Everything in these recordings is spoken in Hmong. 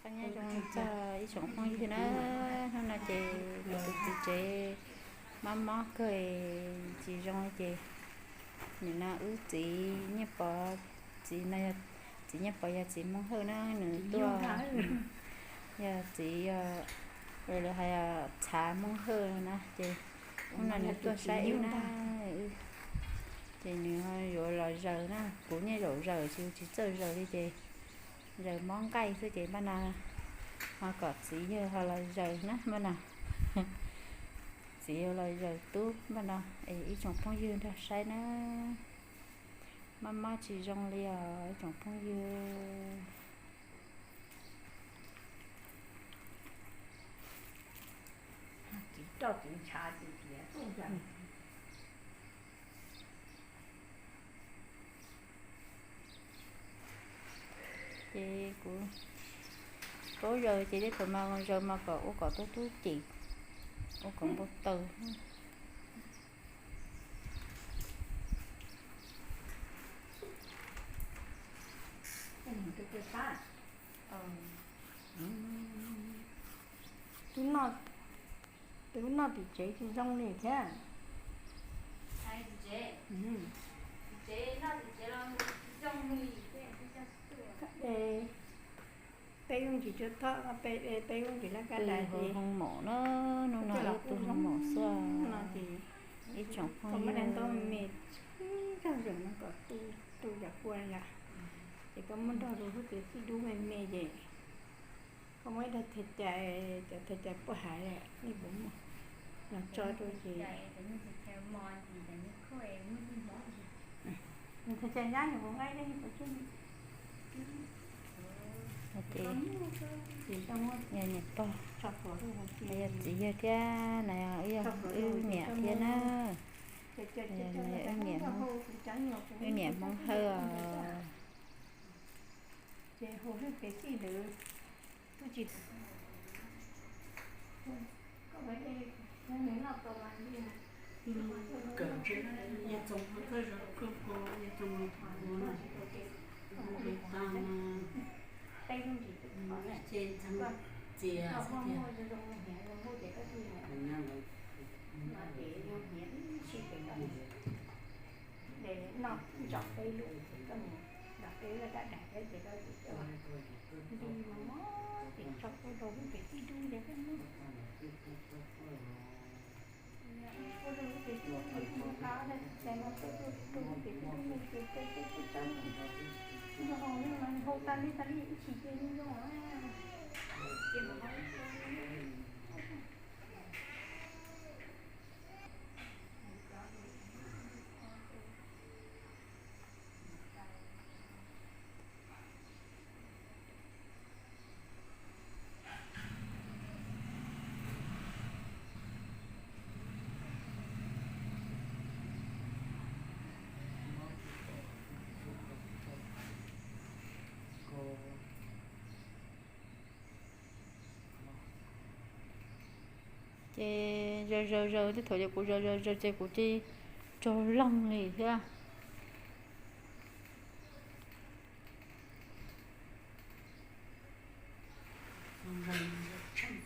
Nyob zoo txog ib tsoom phooj ywg na, hnub no ces kuv tus txiv tsev mob mob kawg tsis zoo ces nim no wb txiv Nyiaj Pov, txiv no, txiv Nyiaj Pov yog txiv Hmoob Hawj na, nws tuaj, yog txiv, lawv hais txhav Hmoob Hawj na, ces hnub no nws tuaj saib wb na, ces nws yuav los zaws na, kuv niaj zaum zaws tsis, tsis txawj zaws li ces zaws mob nqaij xwb ces npaj no ho kom txiv yawg ho los zaws na npaj no. Txiv yawg los zaws tub npaj no es ib tsoom phooj ywg nrog saib na. Mob mob tsis zoo li os ib tsoom phooj ywg. Txiv roj txiv ntshav txiv tiav tuaj ntag. Ces kuv paub zaws ces tej thaum mas zaws mas kom ua kom tub tub cem, ua kom npau taws. Tub noj, tub noj tim tsev tsis zoo li thiab. Peb lub ntsis rau thoj, peb lub ntsis laj kab dais ces hoo maum na, hnub no wb tu hoo maum xwb no ces ib tsoom phooj ywg, me me, tsis tau zaws no kom tu, tu cov kua yom. Ces koj muab nrog rau lub txiv txij dub me me ces koj muab ib daig thaj cais, cov thaj cais puaj hais nej puas muaj los tso rau ces nws thaj cais nyab nws puas nqaij nej puas tshuaj. Yog niam pog, yog txiv yawg thiab na, yog wb niam thiab na. Wb niam, wb niam Hmoob Hawj os. Txias xwb tiag. Noj ntsoov peb lub, koj mus nrog peb lub dab dais thiab ces koj tsis coj nti mos mos ces tso kua rau lub pem tij dub ces koj muab kua rau lub pem tij dub ces mus qab dab tsi ces mas koj tuaj rau lub pem tij dub ces koj tsis coj nti. Nws hau li mas hau tas li tas li ib chim ces nws zoo. Ces zaws zaws zaws tej thaum ces kuv zaws zaws zaws ces kuv cia li raug loog li thiab. Tsis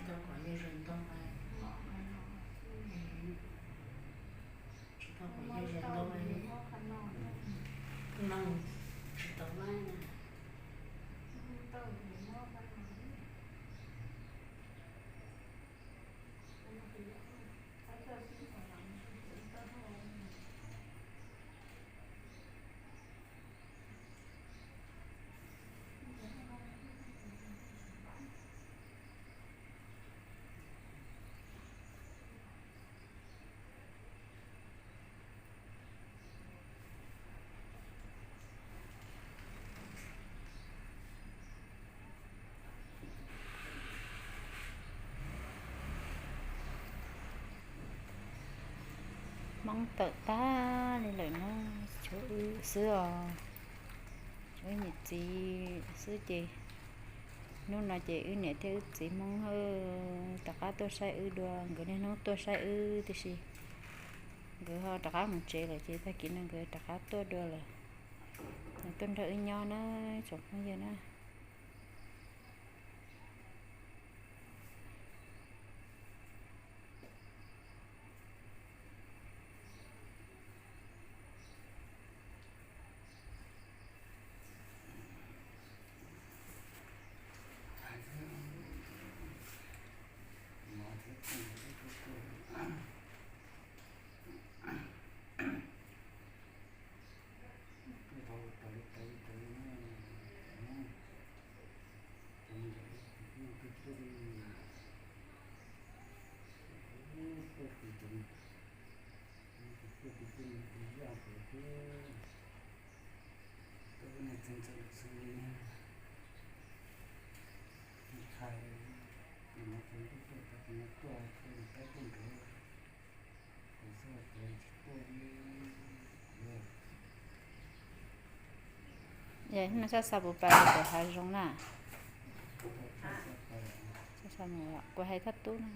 tau kom yog zaws ntau, tsis tau kom yog zaws ntau, no tsis tau na. Hmoob tawm tag li lawm na, tshuav wb xwb os, tshuav wb niam txiv xwb ces hnub no ces wb niam thiab wb txiv Hmoob Hawj rov qab tuaj saib wb dua, nkawd niaj hnub tuaj saib wb tiam sis Nkawd ho rov qab mus tsev lawm ces tag kis no nkawd rov qab tuaj dua lawm. Nws tuaj nrog wb nyob na, tsoom phooj ywg na. Yog no sab xa puas pais pem hav zoov na? Kuv hais thaj tub na.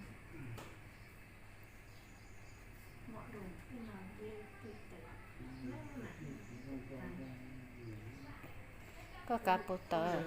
Koj kav puas tawv?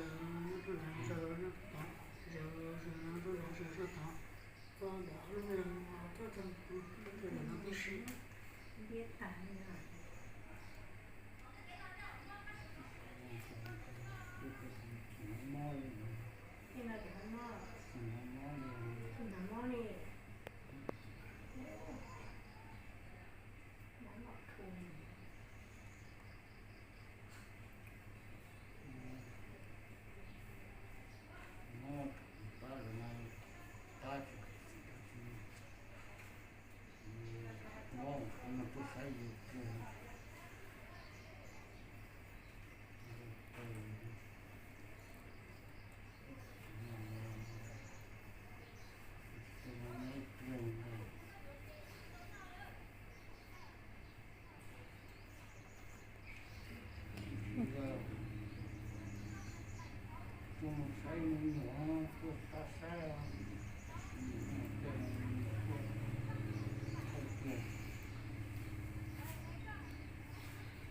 Tuaj mus saib me nyuam, tuaj pab saib,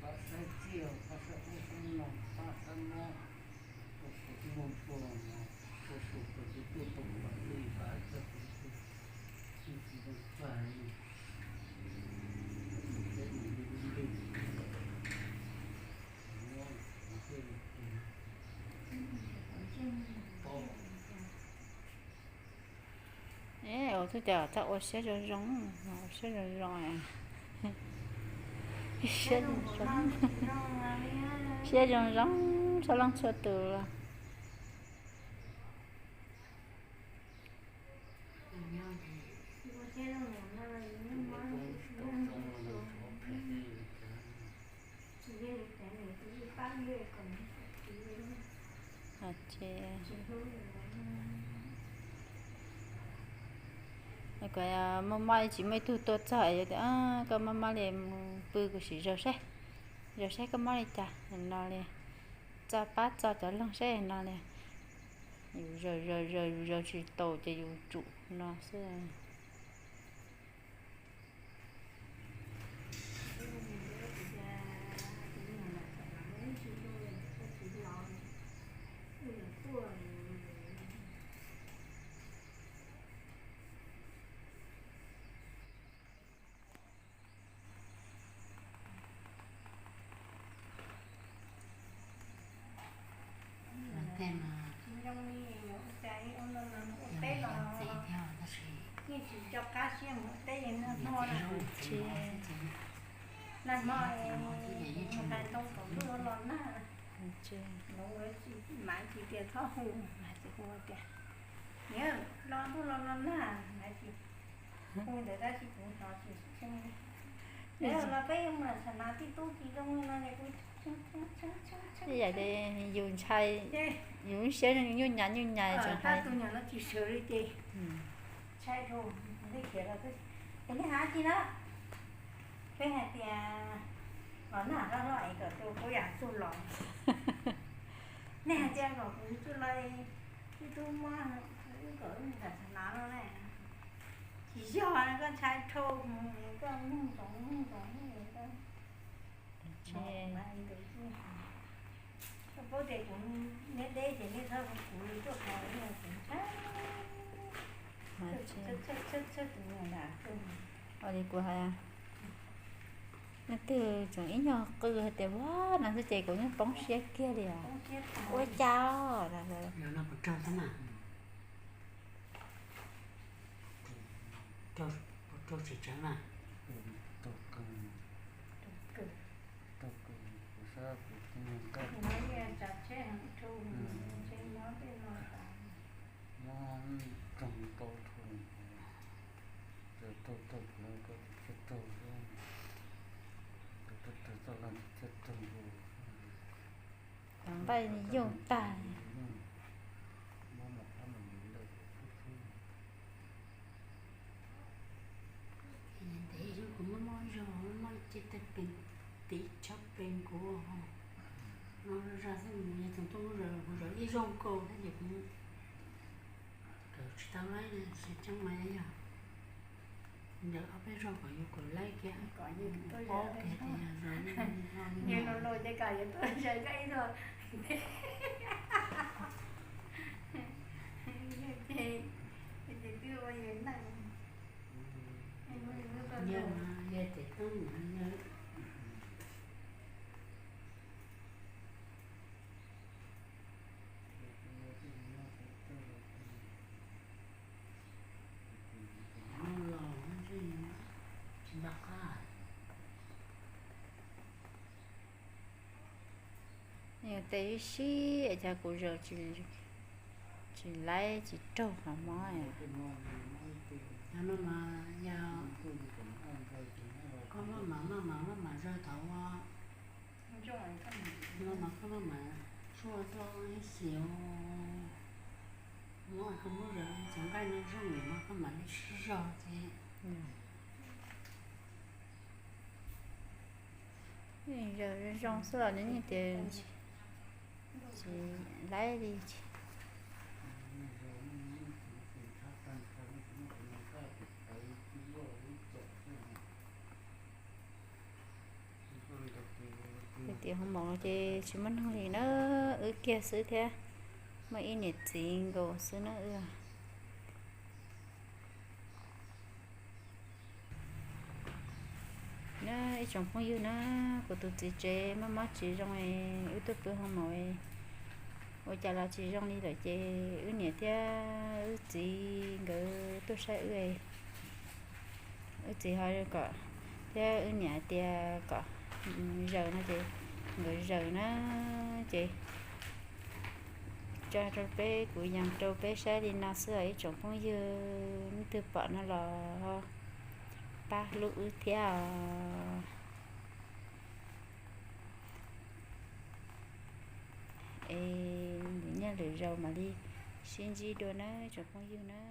pab saib txiaj, pab saib ub saib no, pab saib mob, tuaj saib ub tuaj no, tuaj saib tuaj tuaj tuaj pab saib txiaj, pab saib ub saib no. Ua txuj cas txawj ua siab zoo zoo, ua siab zoo zoo, siab zoo zoo, siab zoo zoo txhua leej txhua tus. Muaj mob tsis muaj ib tug tuaj txog es yuav tias koj mob mob li mus pw kuv sim zaws saib, zaws saib koj mob li cas no li, txo pab txo cov loog saib no li. Yus zaws zaws zaws yus zaws tsis tau ces yus tsum no xwb. Los ntuj los los nag, hu ntawd tab sis kuv hnov tsis tshee. Los peb mus sam nas tib tub tsis zoo no kuv ib yam li yus ntshai, yus lub siab nyuj nyas nyuj nyas tseem hais tus nyuam no tsis sawv li ces ntshai dhau. Tej khiav los, es nej hais dab tsi na? Peb hais tias los nag loj loj es kom tus kuv yam txuj los. Nej hais tias kom kuv txuj los, tib tub muab wb kom wb mus sam nas no ne. Tsis yog, koj ntshai dhau mus, koj mloog ntsoov mloog ntsoov mloog, koj paub tias kuv neb deb ces nej txhob hu kuv tuaj qhov kuv ntshai. Txhob tus niag lam tuaj. Ua li kuv hais, leej twg tseem ib nyuag qw hais tias vag no xwb ces kuv yeej poob siab kiag li os. Ua cas os? Mob raug tau rau, raug tau, raug tau, raug tau, raug tau, raug tau, nqaij yooj tag. Ntev kuv muaj mob zog, mob ib ce teg pes, tiv tshab pes kuv no zog xwb, yog txog tuaj lub zos kuv zov ib zaug nkaus thiab ces kuv kawm tsis tau laib, tsis tseeb mas yog ntawm ob peb zaug kom yus kawm laib kiag, paub kiag tias yog zov ib zaug no. Yog los los ces kom yus tuaj zov koj ib zaug. Yog ces, ces twb ua yus neej, yog ces tub mus yog. Yus tes ib sib es cas kuv zaum tsis laib tsis raug qhov mob. Koj maj mam maj mam maj mam zaws thaum ua, koj maj mam tshuaj txoj ib xyoo, muab koj muab zaws txog nqaij no zoo mas koj mam li sib zog ces. Zaws zoo xwb los nws yeej tias tsis laib li. Tias hoo maum no ces tsis muaj neeg li na, wb kiag xwb thiab, muaj ib niam txiv nkaus xwb na wb. Na ib tsoom phooj ywg na, kuv tus txiv tsev mob mob tsis zoo, wb tuaj pw hoo maum, ua cas los tsis zoo li lawm ces wb niam thiab wb txiv nkawd tuaj saib wb, wb txiv ho kom, thiab wb niam hais tias kom zaws no ces nkawd zaws na, ces tso rau peb, kuv yees rau peb saib li no xwb os ib tsoom phooj ywg, leej twg pom no los pab hlub wb thiab os. Es nyiaj lwm zaus mam li sib ntsib dua na tsoom phooj ywg na.